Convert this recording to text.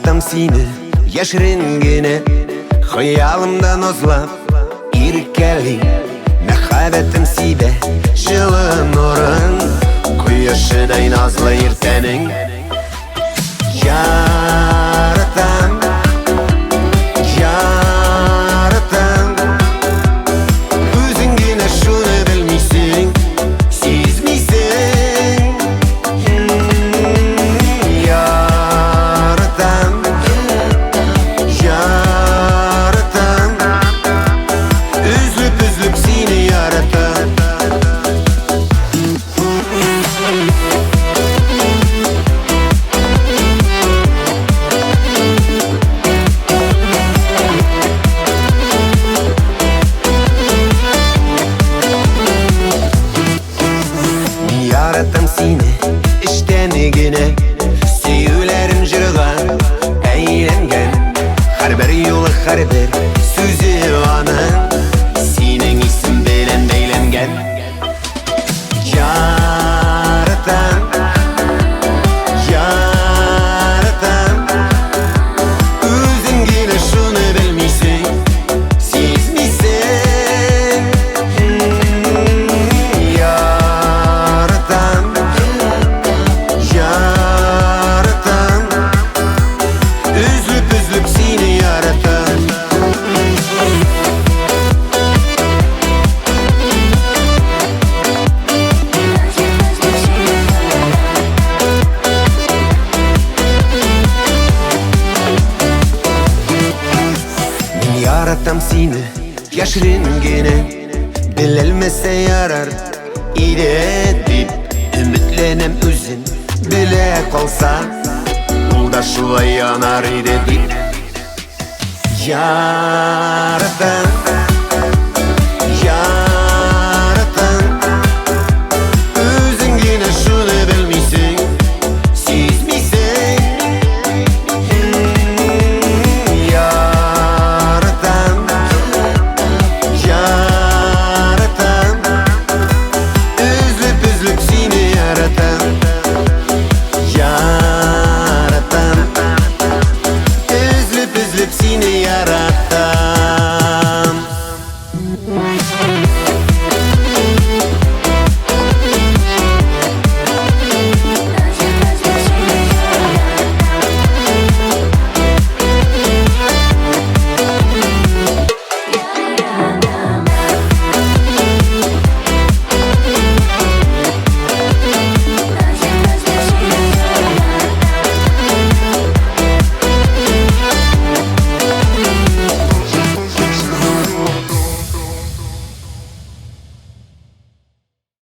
Яратам сине яшерен генә, хыялымда назлап иркәли. Мәхәббәтем сибә җылы нурын, кояшыдай назлы иртәнең. Яратам, яратам, үзең генә шуны белмисең, сизмисең. Яратам, яратам, өзелеп-өзелеп сине яратам. Мин яратам сине эчтән генә, сөюләрем җырга әйләнгән. Һәрбер юлы, һәрбер сүзе аның синең исем белән бәйләнгән. Яратам, яратам, үзең генә шуны белмисең, сизмисең. Яратам, яратам, өзелеп-өзелеп сине яратам. Мин яратам сине яшерен генә, беләлмәсә ярар иде дип өметләнәм, үзен белә калса, ул да шулай янар иде дип. Яратам.